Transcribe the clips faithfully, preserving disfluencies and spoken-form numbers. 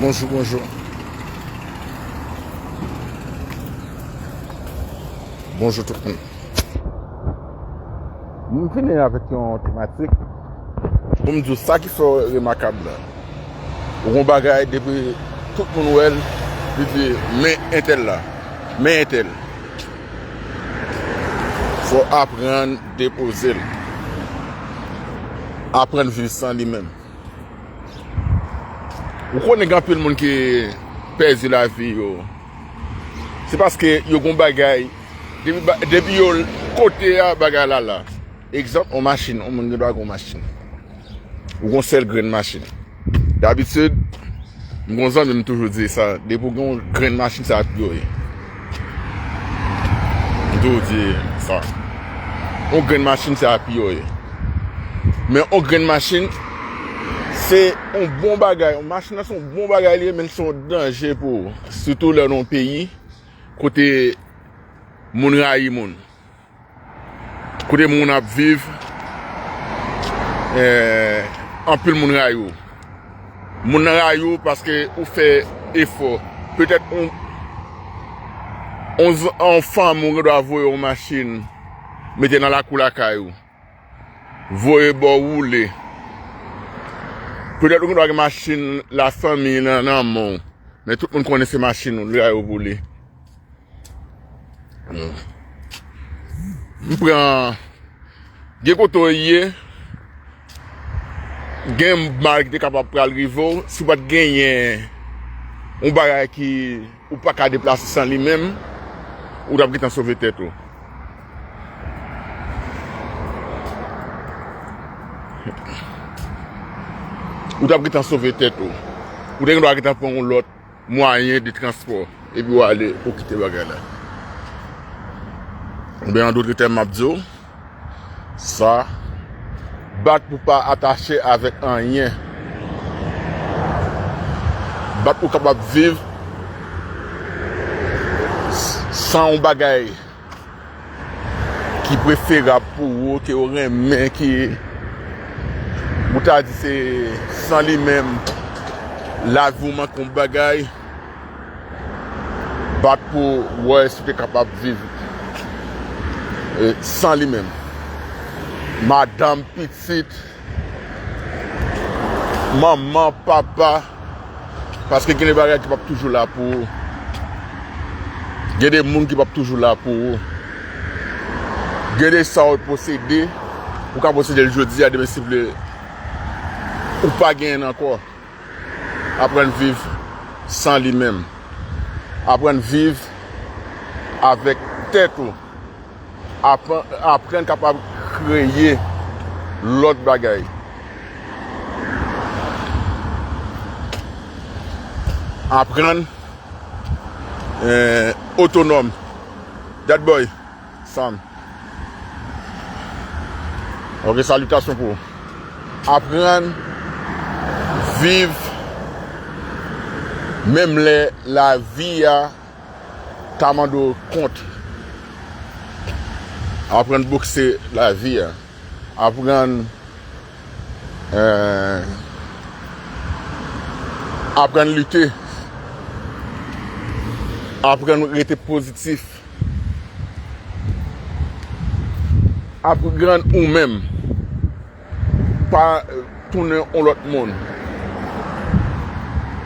Bonjou, bonjou. Bonjou tout moun. M vini avèk yon tematik pou m di w sa ki fè w remakab la. Ou gon bagay, depi tout moun wè l, li di, "Men entèl la, men entèl." Fò w aprann depoze l. Aprann viv san li menm. Ou konnen gen anpil moun ki pèdi lavi yo. Se paske yo gon bagay, depi, ba- depi yo kote a bagay la la. Egzanp, yon machin, yon moun gen dwa gen yon machin. Ou gon sèl grenn machin. Dabitid, m gon zanmi m toujou di sa, depi w gen yon grenn machin, se a pi w ye. M toujou di sa. Yon grenn machin, se a pi w ye. Men yon grenn machin, se yon bon bagay. Yon machin nan se yon bon bagay li ye, men se yon danje pou ou. Sitou lè w nan yon peyi kote moun rayi moun. Kote moun ap viv, eh, anpil moun rayi w. Moun nan rayi w paske ou fè efò. Petèt on, on, z- on fanm ou gen dwa voye yon machin, mete nan lakou lakay ou. Voye ba w woule. Petèt ou gen dwa gen machin lafanmi nan, nan men w. Men tout moun konnen se machin ou, li rayi w pou li. M pran, gen kote w ye, gen mal ki te kapab pral rive w, si w pa t genyen yon bagay ki ou pa ka deplase san li menm, ou t ap gentan sove tèt ou. Ou t ap gentan sove tèt ou. Ou te gen dwa gentan pran yon lòt mwayen de transpò, epi w ale, ou kite bagay la. Oubyen, an dòt tèm, m ap di w, sa, bat pou pa atache avèk anyen. Bat pou w kapab viv s- san yon bagay ki preferab pou ou, ke w renmen, ki ou ta di se san li menm, lavi w manke yon bagay, bat pou wè si w te kapab viv, e, san li menm. Madanm, pitit, manman, papa, paske gen de bagay ki p ap toujou la pou ou. Gen de moun ki p ap toujou la pou ou. Gen de sa w posede, ou ka posede l jodi a, demen si vle, ou pa genyen l ankò. Aprann viv san li menm. Aprann viv avèk tèt ou. Aprann, aprann kapab kreye lòt bagay. Aprann, eh, otonòm. Dat boy, Sam. Ok, salitasyon pou ou. Aprann viv menm lè lavi a ta mande w kont. Aprann bokse lavi a. Aprann, eh, aprann lite. Aprann rete pozitif. Aprann ou menm. Pa, eh, tounen yon lòt moun.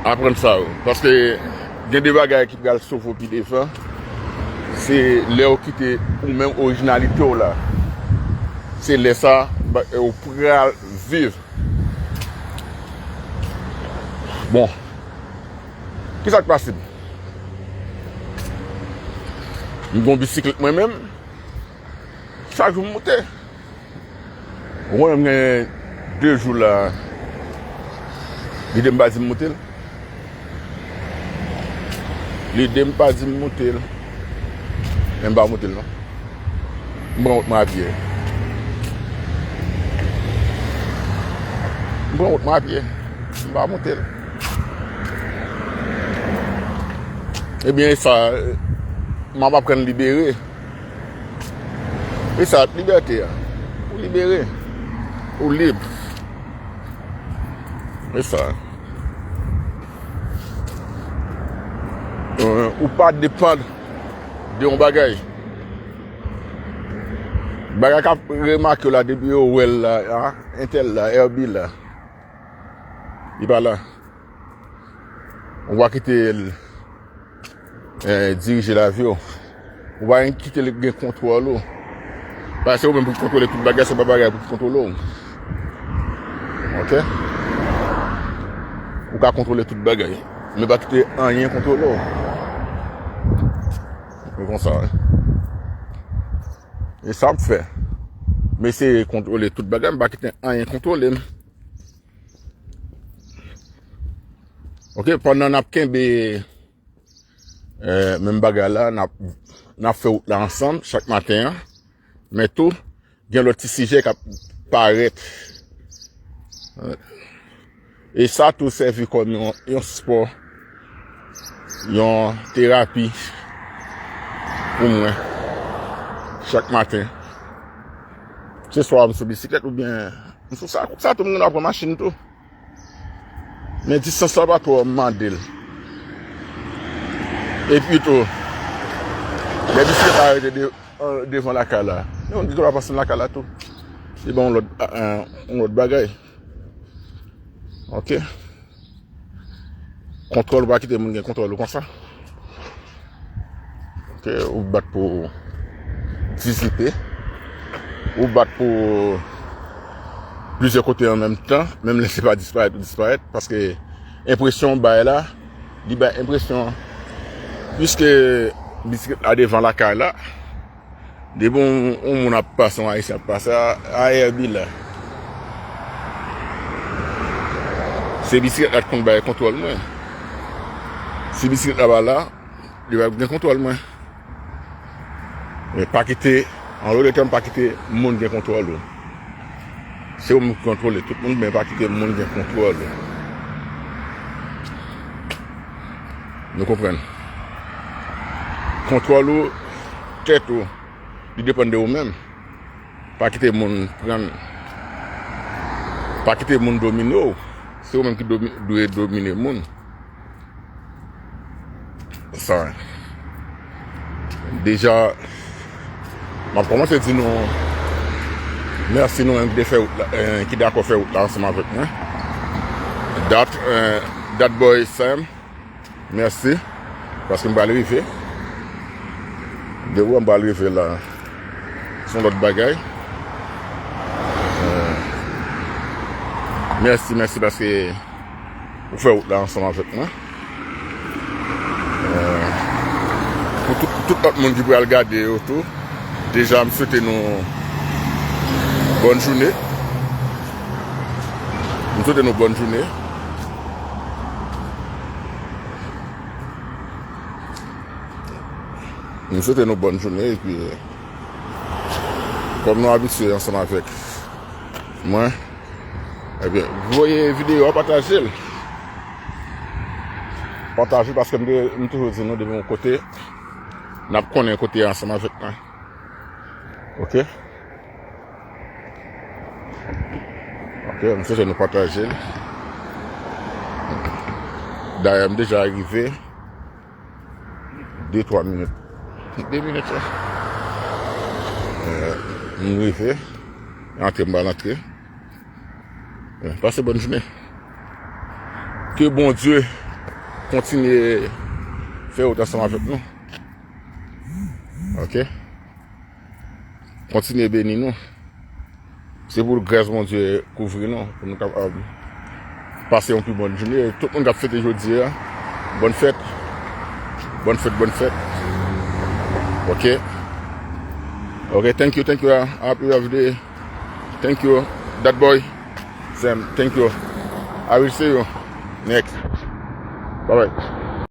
Aprann sa yo. Paske gen de bagay ki pral sove w pi devan. Se lè w kite ou menm orijinalite w la. Se lè sa, ba- ou pral viv. Bon. Kisa k pase m? M gon bisiklèt mwen menm. Chak jou m moute. Ou konnen m gen de jou la. Lide m pa di m moute l. Lide m pa di m moute l. Men m pa moute l non. M pran wout mwen apye. M pran wout mwen apye. M pa moute l. Ebyen, e sa, m ap aprann libere. E sa, libète a. Ou libere. Ou lib. E sa. Ou pa depann de yon bagay. Bagay k ap remake w la, depi yo wè l la, a, entèl la, Herby la, li pa la. Ou pa kite l, eh, dirije lavi w. Ou pa kite l gen kontwòl ou. Paske ou menm pou kontwole tout bagay, se pa bagay pou kontwole w. Ok? Ou ka kontwole tout bagay, men pa kite anyen kontwole w. E konsa, wi. E sa m fè. M eseye kontwole tout bagay, m pa kite anyen kontwole m. Ok, pandan n ap kenbe, eh, menm bagay la, n ap, n ap fè wout la ansanm chak maten an. Men tou, gen lòt ti sijè k ap parèt. E sa tou sèvi kòm yon, yon spò, yon terapi pou mwen. Chak maten. Se swa m sou bisiklèt oubyen m sou sa, sa tou, m gen dwa pran machin tou. Men distans la pa twò mande l. Epi tou, lè bisiklèt la rete de, an, devan lakay la, men moun gen dwa pase lakay la tou. Li ban yon lòt, a, a, yon lòt bagay. Ok? Kontwòl, ou pa kite moun gen kontwòl ou konsa. Ok, ou bat pou dizipe. Ou bat pou plizyè kote an menm tan, menm lè se pa disparèt ou disparèt, paske enpresyon w bay la, li bay enpresyon, piske bisiklèt la devan lakay la, depi yon, yon moun ap pase, yon ayisyen ap pase, a, a Herby la. Se bisiklèt la k konn bay kontwòl mwen. Si bisiklèt la pa la, li pa gen kontwòl mwen. Men pa kite, an dòt tèm, pa kite moun gen kontwòl ou. Se ou menm ki kontwole tout moun, men pa kite moun gen kontwòl ou. Nou konprann? Kontwòl ou, tèt ou, li depann de ou menm. Pa kite moun pran, pa kite moun domine w. Se ou menm ki domi-, dwe domine moun. Sa, deja, m ap kòmanse di nou mèsi, nou menm ki te fè wout la, eh, ki dakò fè wout la ansanm avèk mwen. Dat, eh, Dat Boy Sam, mèsi, paske m pral rive. Depi m pral rive la, se yon lòt bagay. Eh, mèsi, mèsi paske ou fè wout la ansanm avèk mwen. Eh, pou tout, tout lòt moun ki pral gade yo tou, deja m swete nou bòn jounen. M swete nou bòn jounen. M swete nou bòn jounen, epi, eh, kòm nou abitye ansanm avèk mwen, ebyen, voye videyo a, pataje l. Pataje l paske m te, m toujou di nou depi yon kote, n ap konnen kote a ansanm avèk mwen. Ok? Ok, m swete nou pataje l. Dayè, m deja rive. De, twa minit. De minit, wi. Eh, m rive. Antre, m pral antre. Eh, pase bòn jounen. Ke Bondye kontinye fè wout ansanm avèk nou. Ok? Kontinye beni nou. Se pou gras Bondye kouvri nou, pou nou kapab pase yon pi bòn jounen. Tout moun k ap fete jodi a, bòn fèt. Bòn fèt, bòn fèt. Ok. Ok, thank you, thank you. Happy birthday. Thank you. That boy. Sam, thank you. I will see you next. Bye bye.